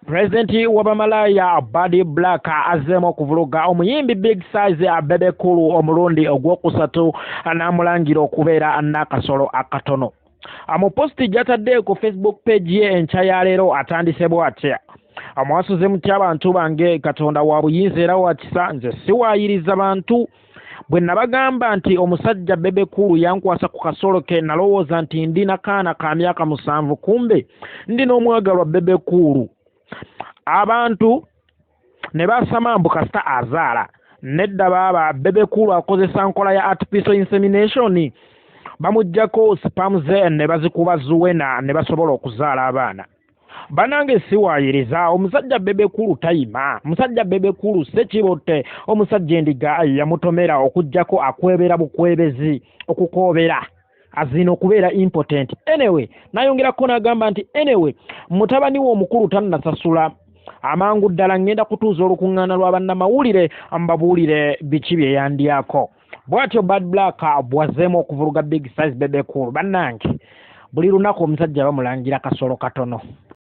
Pulezidenti wa bamalaaya Bad Black azzeemu okuvuluga omuyimbi Big Size Bebe Cool omulundi ogwokusatu n'amulangira okubeera n'akasolo akatono. Mu positi gy'atadde ku Facebook page ye enkya ya leero atandise bw'atya: Mwasuze mutya abantu bange, Katonda wa buyinza era wa kisa, nze siwaayiriza bantu. Bwe nabagamba nti omusajja Bebe Cool yankwasa ku kasolo ke, nalowooza nti ndi na kaana ka myaka 7, kumbe ndi n'omwagalwa Bebe Cool. Abantu ne basama mbu kasita azaala. Nedda baaba, Bebe Cool akozesa nkola ya artificial insemination, bamuggyako sperm ze ne bazikuba zuwena ne basobola okuzaala abaana. Banange siwaayiriza, omusajja Bebe Cool tayima, omusajja Bebe Cool Ssekibotte, omusajja endiga yamutomera okuggyako akwebera bukwebezi okukoobera azina okubeera impotent. Anyway, n'ayongerako n'agamba nti anyway, mutabani we omukulu tannasasula, amangu ddala ngenda kutuuza olukuŋŋaana lwa bannamawulire mbabuulire biki bye yandyako. Bw'atyo Bad Black bw'azzeemu okuvuluga Big Size Bebe Cool. Bannange, buli lunaku omusajja bamulangira kasolo katono.